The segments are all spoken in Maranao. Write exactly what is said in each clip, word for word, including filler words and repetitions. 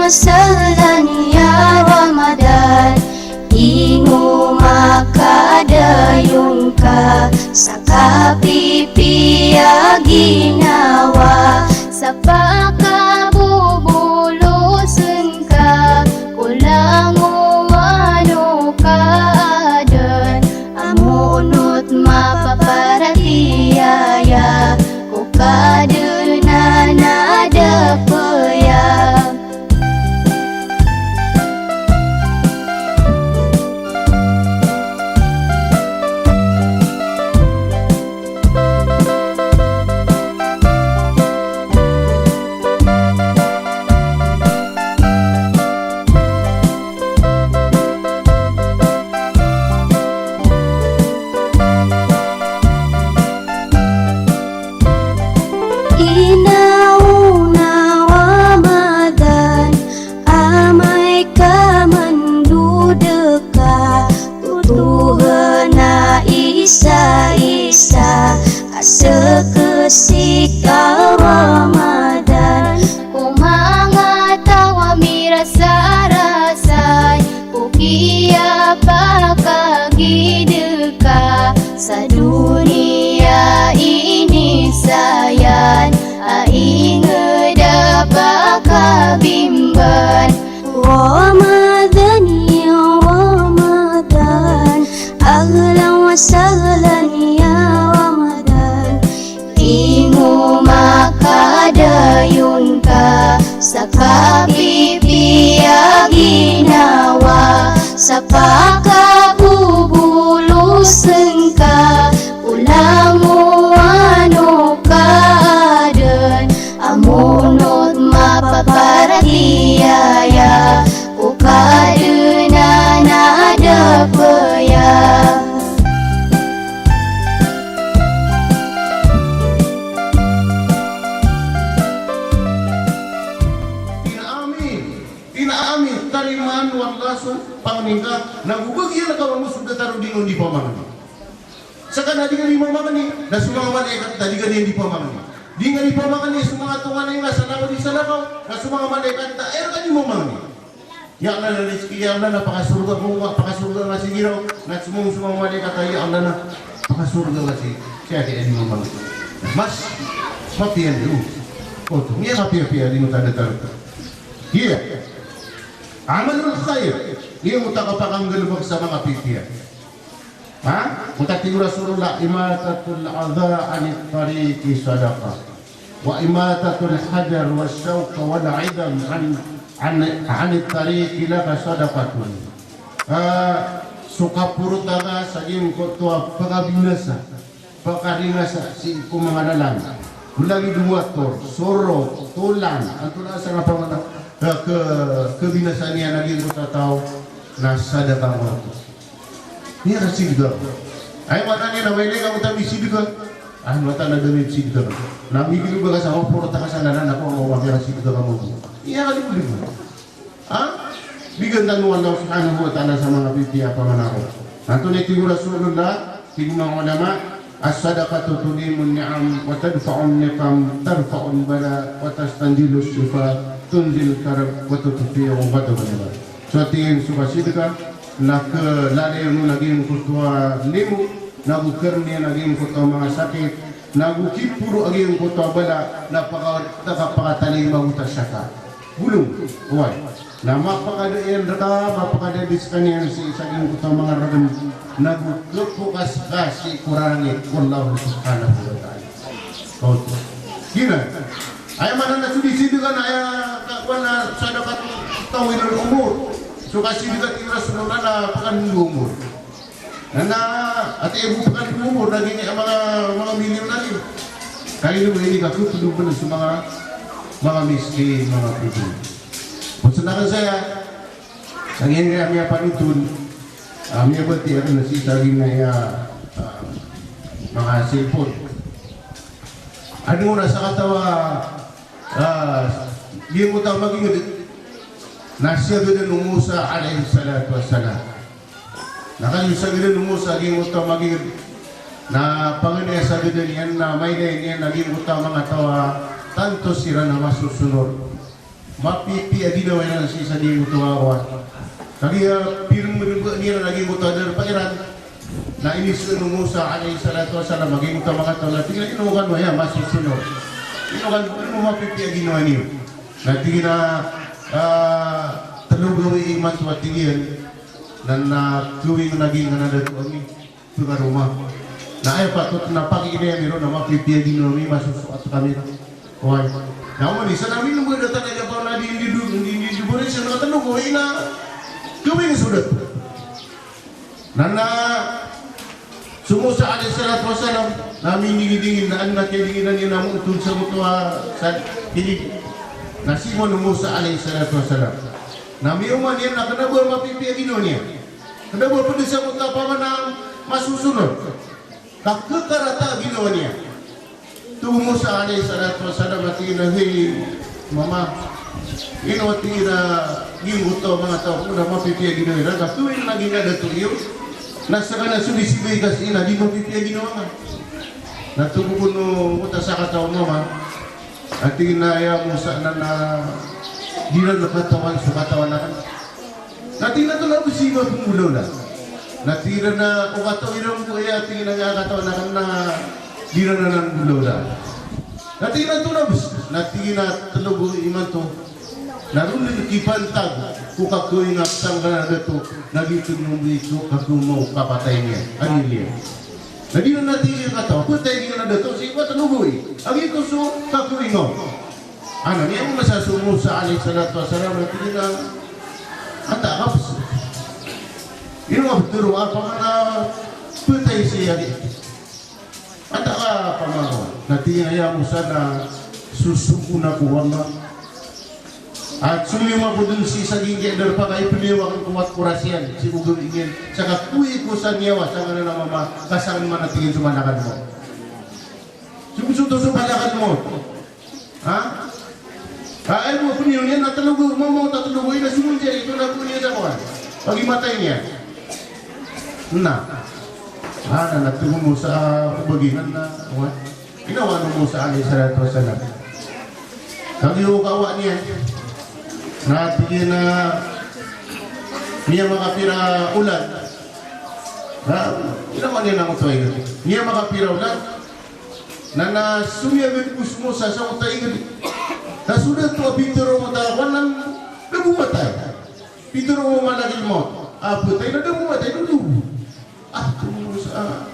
Sahlan ya Ramadan, ingo makadayon ka sa kapipiya ginawa, sa pakabobolosen ka ko langowan o kaaden, a monot mapaparatiyaya ko Kadnan a da paya. Inaw na Ramadan, amay ka mandodeka, totohan a isa-isa a sekesik a Ramadan. Ko manga taw a mirasarasay ko kiyapakagideka sa doniya ini sayan, a inged a pakabimban. Ramadan ya Ramadan, ahlan wa sahlan ya Ramadan. Ingo makadayon ka sa kapipiya ginawa, sa pakabobolosen ka ko langowan o kaaden, a monot mapaparatiyaya ko Kadnan a da paya. Tina ami, tina ami, tarimaan o Allah so pangni ngka, na go bagian ka mamosod ka taro di ngka di pamangni. Seka na di ngka di mamangni, na so manga malaikat na di ngka di pamangni. Di ngka di pamangni so manga tonganay ngka sa lakaw di salakaw, na so manga malaikat na aya reka di mamangni. Ya Allah na rizki, ya Allah na pakasorga ko, pakasorga ngka si Giraw, na somong so manga malaikat a ya Allah na pakasorga ngka si, si aya di mamangni. Mas, mapiya niyo. Oto, niyan mapiya-piya di mo tanda-tanda. Iya. Amalul khair. Iya mo ta kapakanggalebek sa manga pipiya. Ha? Tig o Rasulullah, "Imatatul adha anit tariqi sadaqah. Wa imatatul hajar was shauka wal idam an, an, anit tariqi laka sadaqatun." Ah, so kaporotaka sa giyangkoto a pekabinasa, pekaringasa sii ko manga lalan. Lagid o wator, sorot, tolan, antonaa sa ngka pamana, eh, ke, kebinasa niyan a giyangkoto a taw na sadaka ngka oto. Miyakasidka. Aya maana niyan na mailay ka oto a misidka. Aya maana na da misidka. Na migilid ka sa kaporotaka sa lalan ako a miyakasidka ka oto. Miyakasidka. Ha? Bigan tano o Allah subhanahu wa ta'ala sa manga pipiya a pamana ko. Antonaa i tig o Rasulullah, tig o manga ulama, "As-sadaqatu tuqimun ni'am wa tadfa'un niqam, tarfa'ul bala wa tastanzilus shifa, tunzil karb wa tutfi'u ghadaban." So tig iyan so kasidka na kelalayon on a giyangkoto a limo, na go kereniyan a giyangkoto a manga sakit, na go kiporo a giyangkoto a bala, na paka, na kapakatalingoma oto a saka. Bolong, oway. Na mapakada iyan reka, mapakada di sekaniyan sii sa giyangkoto a manga ragam, na go kepokas ka sii ko rarangit o Allah subhanahu wa ta'ala. Oto. Giyanan. Aya maana na so di sidka na aya kakowan na sadaqah tutawwilul umur. So kasidka tig o Rasulullah na pekandod o umor. Na, na, ati ibo pekandod o umor, na giya manga, manga milyonaryo. Kay ino ini ka kepedon so manga, manga miskin, manga pobre. Ped sa aken saya, sa giyangkaya miyapanothol, ah, miyabatiya aken na sii sa giyangkaya, ah, manga cellphone. Adn a sakataw a, ah, giyangkoto a maginged na siyagadan o Musa alayhis salatu wassalam. Na kagiya siyagadan o Musa giyangkoto a maginged, na paganay a sagadan iyan na mailay niyan a giyangkoto a manga taw a tanto siran a masosonor. Mapipiya a ginawa iran sii sa giyangkoto a kowan. Kagiya piremremba iran a giyangkoto a darpa iran. Na inisoon o Musa alayhis salatu wassalam a giyangkoto a manga taw na tig iyan a ino kano aya masosonor. Ino kano, ino mapipiya a ginawa niyo. Na tig iyan a, ah, telo gawii imanto a tig iyan. Na, na gawii na giyangkanan a dato ami. Tonga roma. Na aya patot na pakiinaya mi ron na mapipiya a ginawa mi, masosoat kami. Oway. Na oman i isa na minomba datan a aya patot na di, di, di, di, di, di, bori siya na katelo ko, ina, gawii so dato. Na, na, so Musa alayhis salatu wassalam, na miningidingin, na adn a kidinginan iyan a mootol sa moto a sa hilig. Na siyoman o Musa alayhis salatu wassalam. Na miyaoma niyan na kna ba mapipiya a ginawa niyan. Kna ba pd sa moto a pamana masosonor. Ka khakarata a ginawa niyan. Tig o Musa alayhis salatu wassalam a tig iyan a, hay mama, ino a tig iyan a giyangkoto a manga taw ko na mapipiya a ginawa iran, ka tig iyan a giyangkai a dato iyo na skaniyan so di sii bigay ka sii na di mapipiya a ginawa ngka. Na tig o kono oto a sakataw a mama a tig iyan a, ya Musa, na, na di ran katawan so katawan akn. Na tig iyan a tonaa bs i mapmbolawla. Na tig iran a o kataw iran bo aya, tig iyan a miyakataw anan na di ran anan mbolawla. Na tig iyan a tonaa bs, na tig iyan a telo bo imanto. Na ron dn kipantag ko kakawing a sangkanan a dato, na giyoto dn mambo i so kakawing o kapatay niyan. Aniyan. Na di ran a tig iyan kataw, ptay giyanan a dato, sii ko telo bo i. A giyoto so kakawing on. Ana, miyamasa so Musa alayhis salatu wassalam, na tig iyan a, antaa ka bs? Ino a pitharo a pamana ptay sii a di. Antaa ka pamana. Na tig iyan a, ya Musa, na sosogoon ako o Allah. At somiyong ako dn sii sa giyangkai a darpa ka ipniyawag ko wata ko rasiyan, sii ko gawii niyan. Sa kakawii ko sa niyawa, sangkanan a mama, ka sangkanan man a tig iyan so malakal mawt. Sogoon oto so malakal mawt. Ha? Ka aya bo a pniyong iyan na telo go, mamawt a telo go, ina sogoon iyan, ito na bo niyan sa kowan. Pagimatay niyan. Na. Ha, na, na tig o Musa, o ba giyanan na, kowan. Ginawa o Musa alayhis salatu wassalam. Kagiya o kawa niyan. Na tig iyan a, miyamakapira olan. Ha? Ginawa niyan a oto ay. Miyamakapira olan. Na, na somiyagad bo so Musa sa oto a ingd. Na so dato a pitharo o mata, kowan, na da bo matay. Pitharo o malakal mawt a ptay, na da bo matay, na da bo. Ah, tig o Musa, ah.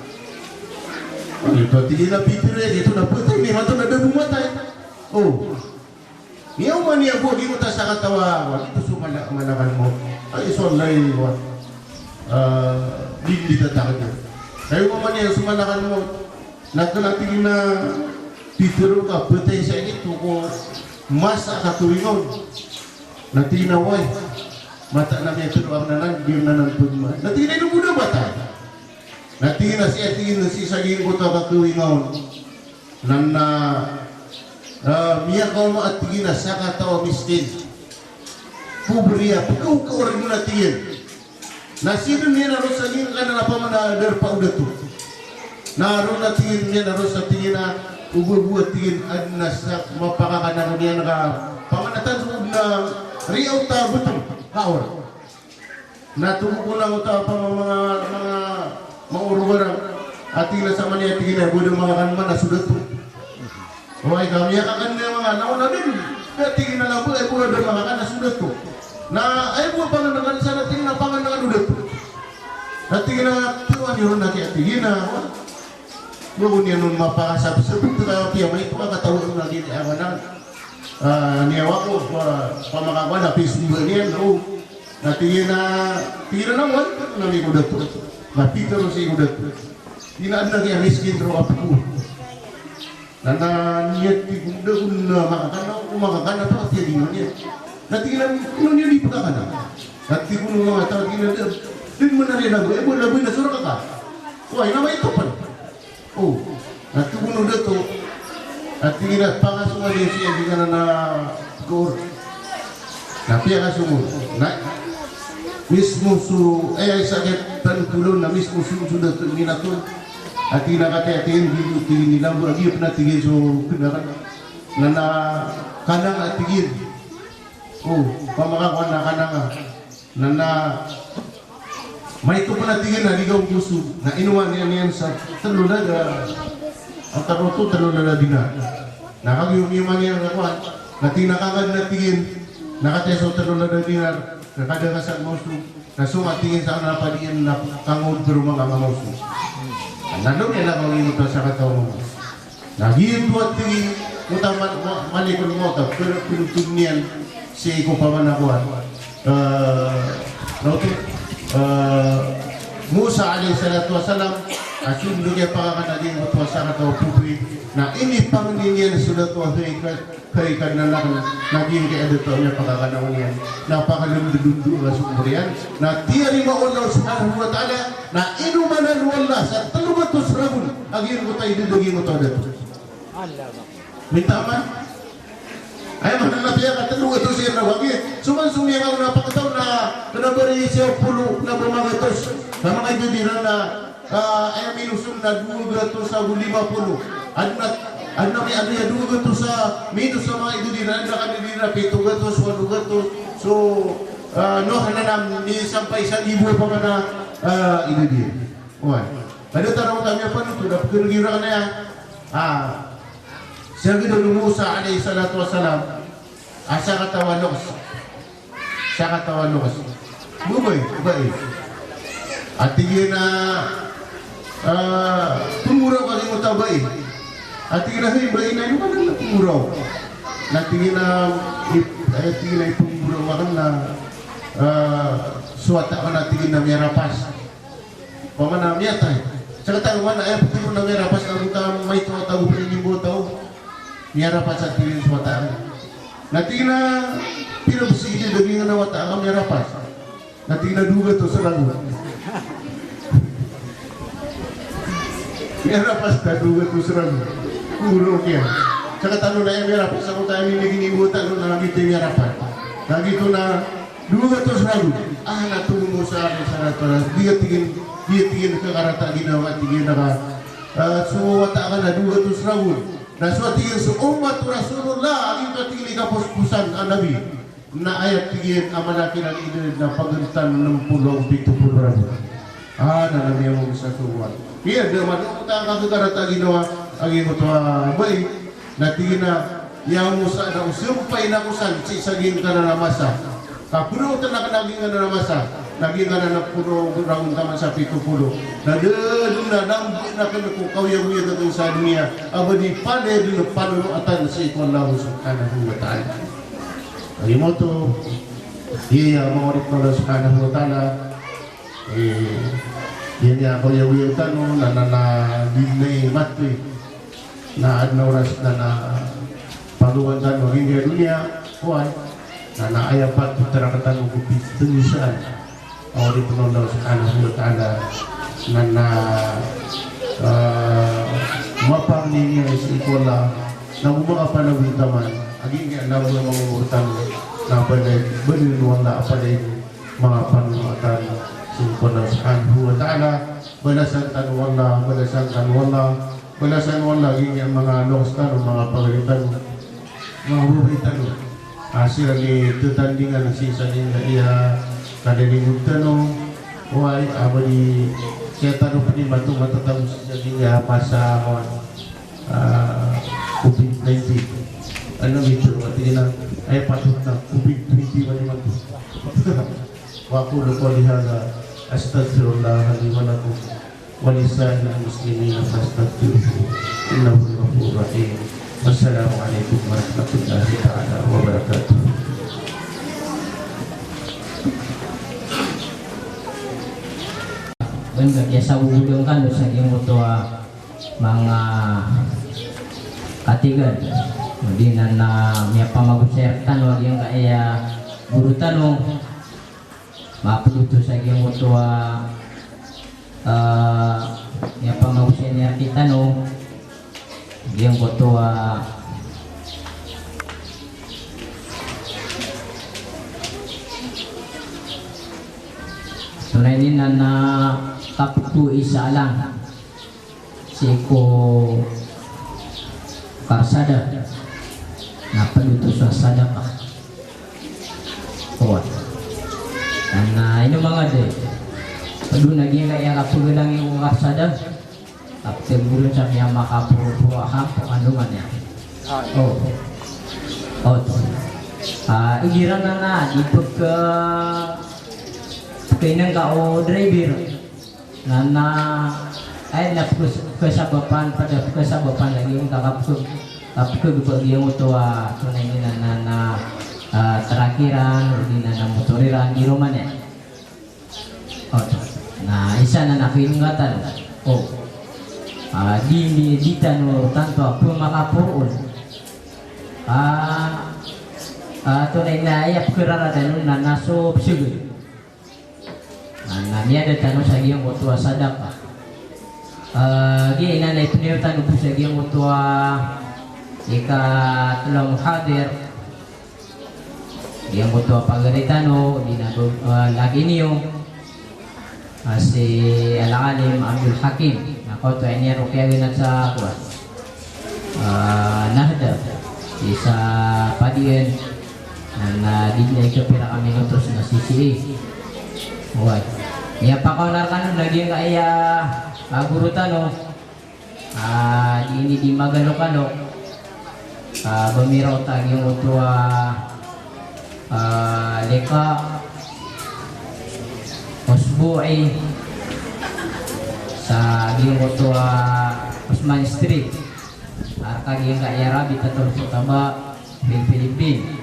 Ano ito, tig iyan a pitharo iyan, ito na ptay, na imanto na da bo matay. O. Miyaoma niyan bo a giyoto a sakataw a, wa, giyoto so mala-, malakal mawt. Ay, so Allah, wa. Ah, di, di tatakd. Ay, miyaoma niyan so malakal mawt. Na kna, tig iyan a pitharo ka ptay sa giyoto ko masa a kakawing on. Na tig iyan a, way. Mataan a miyatharo akn anan, di akn anan pagma. Na tig iyan a, ino bo da matay? Na tig iyan a sii, tig iyan a sii sa giyangkoto a kakawing on. Na, na, ah, miyakaoma a tig iyan a sakataw a miskin. Pobre a, pkaokaor iyan a tig iyan. Na sii dn iyan a roo sa giyangkanan a pamana darpa o dato. Na roo na tig iyan, iyan a roo sa tig iyan a, o ba bo a tig iyan a adn a sa mapakakana ko niyan ka pamana tanto na riyaw ta btng, kaor. Na tig o kono a oto a pama-, manga, manga, manga orobarang. A tig iyan a sa mani a tig iyan a bo da makakan man a so dato. Oway, ka miyakakan iyan manga, na o na dn. Ka tig iyan a na bo, ay bo da makakan a so dato. Na, ay bo a pangnngkn sa na tig iyan a pangnngkn o dato. Na tig iyan a, tig iyan a, tig iyan a, Ba ko niyan on mapakasabsab, tig iyan a, piya maito ka kataw on lagid a, anan. Ah, niyawa ko, pa, pamakakowa na pismba niyan, o. Na tig iyan a, tig iyan a, wan, na mi ko dato. Na pitharo sii ko dato. Tig iyan a adn a giya miskin roo a pko. Na, na, niyan tig o da on na makakan, o makakan a, tig iyan a, tig iyan a. Na tig iyan a, ino niyan di pkakan a? Na tig o manga taw, tig iyan a, da, da man a riyan a, e, bo, labi na so rk ka. Oway, na maito pn. O, na tig o dato, a tig iyan a pakasong iyan sii a giyangkanan a koor. Na piyakasong on. Na mismo so, e, ay sa kiyatangkol on, na mismo so, so dato minato. A tig iyan a kataya, tig iyan, di, tig iyan, nilambo a giya pn a tig iyan so kna. Na, na kanang a tig iyan. O, pamakakowan na kananga. Na, na, maito pn a tig iyan a ligaw ko osog. Na inoman iyan iyan sa tlo lada, a tlo to, tlo lada dinar. Na kagiya omiyoman iyan a kowan. Na tig iyan a kangad na tig iyan. Na kataya so tlo lada dinar. Na kada ka sa maosog. Na so nga tig iyan sa kna a padi iyan na kangod pn o manga maosog. Na lomiyalakaw iyan oto a sakataw a mama. Na giyoto a tig iyan, oto a ma-, ma-, malikul mawt a pr-, pnotol iyan sii ko pamanakowan. Eh, na oto, eh, Musa alayhis salatu wassalam, a so ndo kiyapakakan a giyoto a sakataw a pobre, na inipangni niyan so dato a hay ka-, hay Kadnan akn, na giyangkai a dato a miyapakakan on iyan, na pakalondolondo a so omor iyan, na tiyarima o Allah subhanahu wa ta'ala, na inoman o Allah sa tlo gatos ragon a giyangkoto a idad a giyangkoto a dato. Minta aman. Aya maana na piyakatlo gatos iran na bagi. So man so miyakaona a pagtaw na kna ba ri siyaw polo kna ba magatos. Na manga idad iran na, ah, aya minos on na dowa gatos ago lima polo. Adn a, adn a mi-, adn a dowa gatos a minos a manga idad iran, adn a kna di na pito gatos, walo gatos. So, ah, no, hanan a misampay sa libo a pamana, ah, idad iran. Oway. Kada tano kami a panothol a pkhan'g iran kna aya. Ah. Siyagad o Musa alayhis salatu wassalam a sakataw a loks. Sakataw a loks. Babay, babay. A tig iyan a, ah, pngoraw ka giyangkoto a babay. A tig iyan a, hay babay, na ino ka dn pngoraw? Na tig iyan a, ip-, a tig iyan a ipngoraw akn na, ah, so wata akn a tig iyan a miyarapas. Pamana miyatay. Sakataw man aya ptharoon a miyarapas na giyangkoto a maito a taw, pn inimbawata o miyarapas a tig iyan so wata akn. Na tig iyan a pira bs i idad a giyangkanan a wata akn a miyarapas? Na tig iyan a dowa gatos ragon. Miyarapas ka dowa gatos ragon. Pngoraw kiyan. Sakataw na aya miyarapas a giyangkoto a inimbawata on na giyoto i miyarapas. Na giyoto na dowa gatos ragon. Ah, na tig o Musa alayhis salatu wassalam, di a tig iyan, di a tig iyan kakarata a ginawa, tig iyan a ka, ah, so wata akn na dowa gatos ragon. Na so a tig iyan so ummat o Rasulullah, a giyoto a tig iyan i kaposposan a Nabi. Na aya tig iyan a mala kiran idad na pagantan o nm polo ago pito polo ragon. Ah, na miyaoma sa so oway. Iya, da man o ta kakarata a ginawa a giyangkoto a babay. Na tig iyan a, ya Musa, na o sampay na ko san sii sa giyangkanan a masa. Ka pnotol akn a giyangkanan a masa, na giyangkanan a polo ragon taman sa pito polo. Na da dn a nambayaan akn ko kaoyagoyag akn sa doniya a ba di palaya dn a panoroatan sii ko Allah subhanahu wa ta'ala. Giyoto, iya, manga oripn o Allah subhanahu wa ta'ala. Eh, giya niyan a kaoyagoyag tano na, na, na di niyan matoy. Na adn a oras na, na pagawaan tano a giyangkai a doniya, oway. Na, na aya patot a rktano ko pitharo sa, a oripn o Allah subhanahu wa ta'ala, na, na, ah, mapangni niyan sii ko Allah, na go makapanagor taman a giyangkai a lamba a manga omor tano, na palaya, baloy o Allah a palaya manga panoroatan sii ko Allah subhanahu wa ta'ala. Balasan tano o Allah, balasan tano o Allah, balasan o Allah giyangkai a manga loks tano, manga pagari tano, manga babay tano a siran i tatandingan sii sa giyangkai a kadalingod tano. Oway, a ba di siya tano pn i mato matatago sii sa giyangkai a masa, oway. Ah, covid nineteen. Ano ito, ati na, ay, patot na covid twenty-one naman po. Wa aqulu qawli hadha, astaghfirullaha li wa lakum, wa li sa'iril muslimina fastaghfiruhu, innahu huwal ghafurur rahim. Wassalamu alaikum warahmatullahi ta'ala wabarakatuh. Banda kiyasawodon kano sa giyangkoto a manga katigad. Odi na, na miyapamagosay rktano a giyangkai a goro tano. Mapd oto sa giyangkoto a, ah, miyapamagosay niyan rktano. Giyangkoto a, tonaa ini na, na kapto isa lang. Sii ko karsada, na pd oto sa sadaqah. Oway. Na, na, ino manga di. Pd on a giyangkaya kapagalang iyo ko kapsada. Kapteg bolon sa miyamakaporo-poro a hamp, ano man iyan. Ah. O. O. Ah, igira na na, di pka, pkaineng ka o driver. Na, na, ay, na pkes-, pkesabapan, pd a pkesabapan lagid on ka kapkeg, kapkeg ba giyangkoto a, tonaa ini na, na, na, ah, truck iran, odi na, na motor iran, di roo man iyan. O, na isa na na kinggatan. O. Ah, di, di, di tano tanto a pmakaporo on. Ah, ah, tonaa ini na aya pkeraradan on na, na so psegel. Na, na miyada tano sa giyangkoto a sadaka. Ah, giya inanay pniyo tano bo sa giyangkoto a ikatlo a muhadir. Giyangkoto a pagari tano, di na bo, ah, lagi niyo. Ah, si Al-Alim Abdul Hakim. Na koto ini a rokiya ginat sa kuwan. Ah, Nahda, isa padiyan, na, na di na ikapira kami notos na sisii. Oway. Aya pakaonar kano na giyangkaya, ah, goro tano. Ah, di ini di magalokalo. Ah, ba miraot a giyangkoto a, ah, liqa usbu'i sa giyangkoto a Osman Street. Ar ka giyangkaya Rabitatul Khutaba fil Filipin.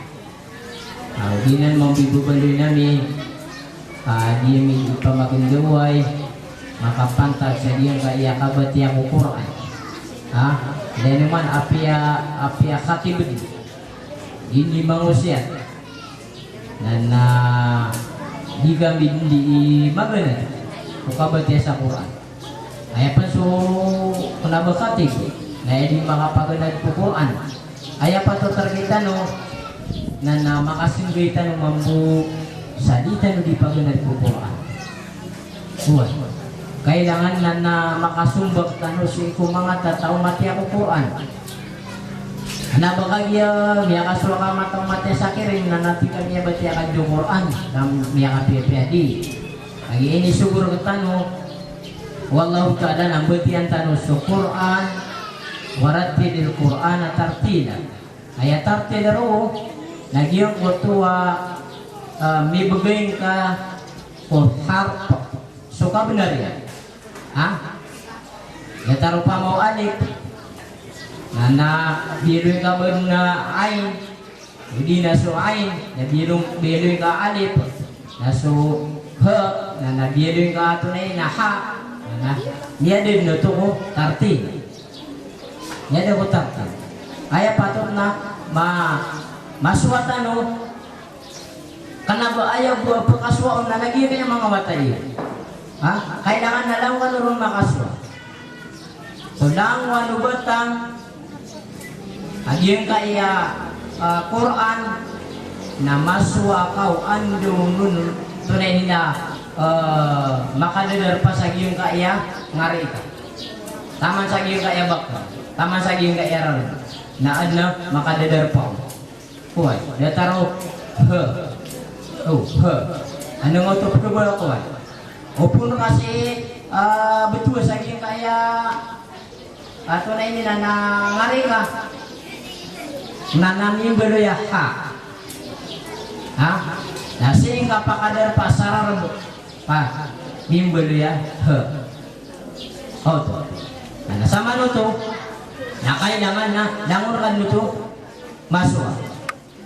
Ah, odi nan mambo i babaloy ami, ah, di ami ipamagendaway, makapantag sa giyangkaya kabatiya ko Qur'an. Ha? Lagid man apiya, apiya khatib di. Di, di mangosiyat. Na, na, di kami di maganad ko kabatiya sa Qur'an. Aya pn so kna ba khatib, na aya di makapaganad ko Qur'an. Aya patot a rk tano, na, na makasinggay tano mambo sa di tano di paganad ko Qur'an. Oway. Kailangan na, na makasombak tano sii ko manga tataw a matiya ko Qur'an. Na ba kagiya miyakasowa ka mataw a matiya sa kiring, na na di ka miyabatiya ka ko Qur'an, na miyakapiyapiya di. Kagiya inisogo rktano o Allahu Ta'ala na mbatiyan tano so Qur'an, warattilil Qur'ana tartila. Aya tartil roo na giyangkoto a, ah, mibgay ngka ko harp so kabnar iyan. Ha? Aya taropa mo alif. Na, na biyaloy ngka ba na ain. Odi na so ain, na biyaloy, biyaloy ngka alif. Na so ha, na, na biyaloy ngka tonaa ini na ha. Na, na miyada dn oto ko tartil. Miyada ko tartil. Aya patot na ma, masowa tano, kna ba aya bo a pkasowa on na lagid iyan a manga wata iyo. Ha? Kailangan na langowan o ron makasowa. So langowan o batang a giyangkaya, ah, Qur'an, na masowa ka o anda on, tonaa ini na, ah, makadadarpa sa giyangkaya ngari ka. Taman sa giyangkaya baka, taman sa giyangkaya rarb. Na adn a makadadarpa on. Oway, datar o ha. O, ha. Ano nga oto pkabala ko, oway. O pn kasi, ah, bthowa sa giyangkaya, ah, tonaa ini na, na ngari ka. Na, na mimbaloy a ha. Ha? Na sii ngka pakadarpa sa rarb. Pa, mimbaloy a ha. Oto. Na, na samanoto. Na kailangan na langon ka dn oto. Masowa.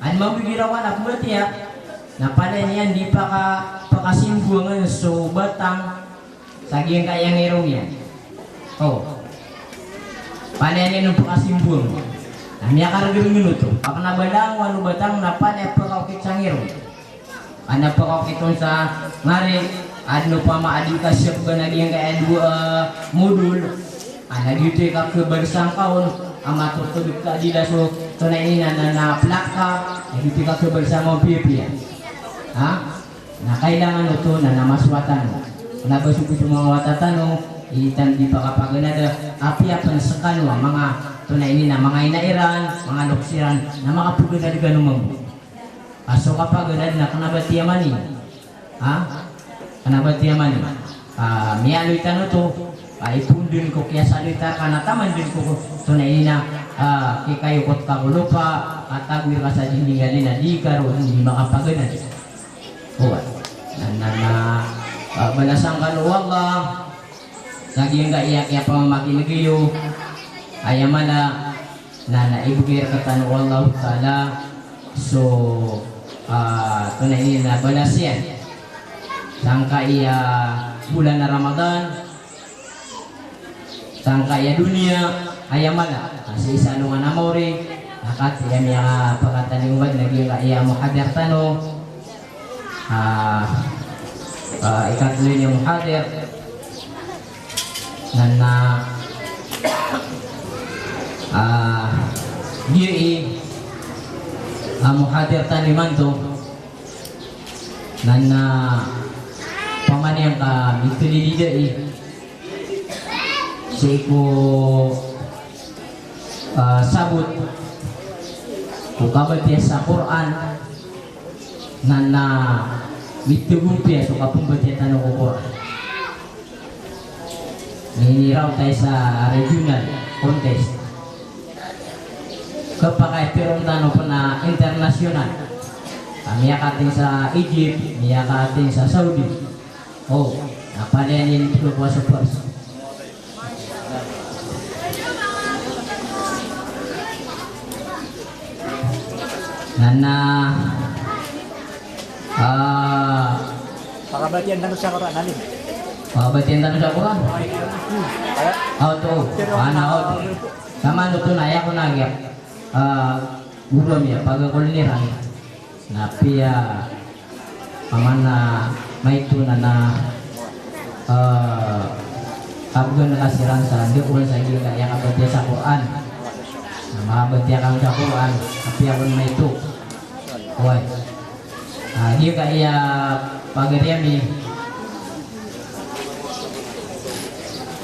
An mambo igira wan a pmbatiya, na palaya niyan di paka, pakasimbuangan so batang sa giyangkaya ngirong iyan. O. Palaya niyan on pakasimbuangan. Na miyakargrng oto. Pakna ba langowan o batang na palaya pakaokit sa ngirong. Ana pakaokit on sa ngari, adn opama a di ka siyap ba na giyangkaya dowa, ah, modol. Ana giyoto i kakhabar sangka on, a matotodk ka di da so, tonaa ini na, na, na plaka, na giyoto i kakhabar sangka on piyapiya. Ha? Na kailangan oto na, na masowa tano. Na ba so giyoto manga wata tano, initan di pakapaganad, apiya pn skano a manga, tonaa ini na manga ina iran, manga loks iran, na makapaganad kano mambo. A so kapaganad na kna ba tiyaman i. Ha? Kna ba tiyaman i. A, miyaaloy tano oto. A, ipoon dn ko kiyasaloy ta rka na taman dn ko ko. Tonaa ini na, a, kikayokot ka ko lopa, a tagoi rka sa dinding a lina, di ka ron di makapaganad. Oway. Na, na, na, a, balasan kano o Allah. Sa giyangkaya kiyapamamakineg iyo, aya mala, na, na ibgay rktano o Allahu Ta'ala so, a, tonaa ini na balas iyan. Sangkaya bolan a Ramadan, sangkaya doniya, aya mala. Na sii sa alongan a maori, na katii a miyapakatalingoma dn a giyangkaya muhadar tano, a, a, ikatlo ini a muhadar. Na, na, a, giyai a muhadar tano imanto. Na, na, pamaniyan ka mitolid i dai sii ko, a, sabot ko kabatiya sa Qur'an. Na, na mitogompiya so kapmbatiya tano ko Qur'an. Miniraw tayo sa regional contest. Kapakay piron tano pn a international. A, miyakating sa Egypt, miyakating sa Saudi. O, na palaya niyan pkhakowa so pers. Na, na, a, pakabatiyan tano sa Qur'an, Alim. Pakabatiyan tano sa Qur'an? Aw, to. Ana, aw, to. Taman oto na aya ko na giya. A, guro ami a pagakolniran. Na apiya, a, mana maito na, na, e, kabgan ka siran sa daol sa giyangkaya kabatiya sa Qur'an. Na makabatiya kano sa Qur'an, apiya kon maito. Oway. A, giyangkaya pagari ami.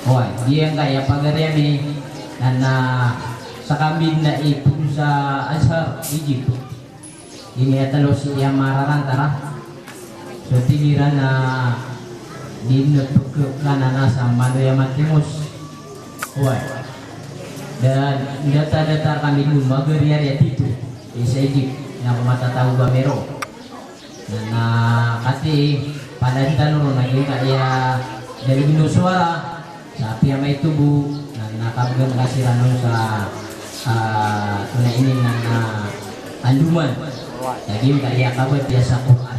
Oway, giyangkaya pagari ami. Na, na, sakambid na ipoon sa Azhar, Egypt. Ini a talo sii a mararantara. So tig iran na di pkhakanana sa maloy a matimos. Oway. Da, data-data kami dn magariari a tito. Isa Egypt. Na ko matatago ba mero. Na, na katii, palaya tano ron a giyangkaya dalig o sowara. Sa apiya maito bo, na, na kabgan ka siran on sa, a, tonaa ini na, na andoman. Sa giyangkaya kabatiya sa Qur'an.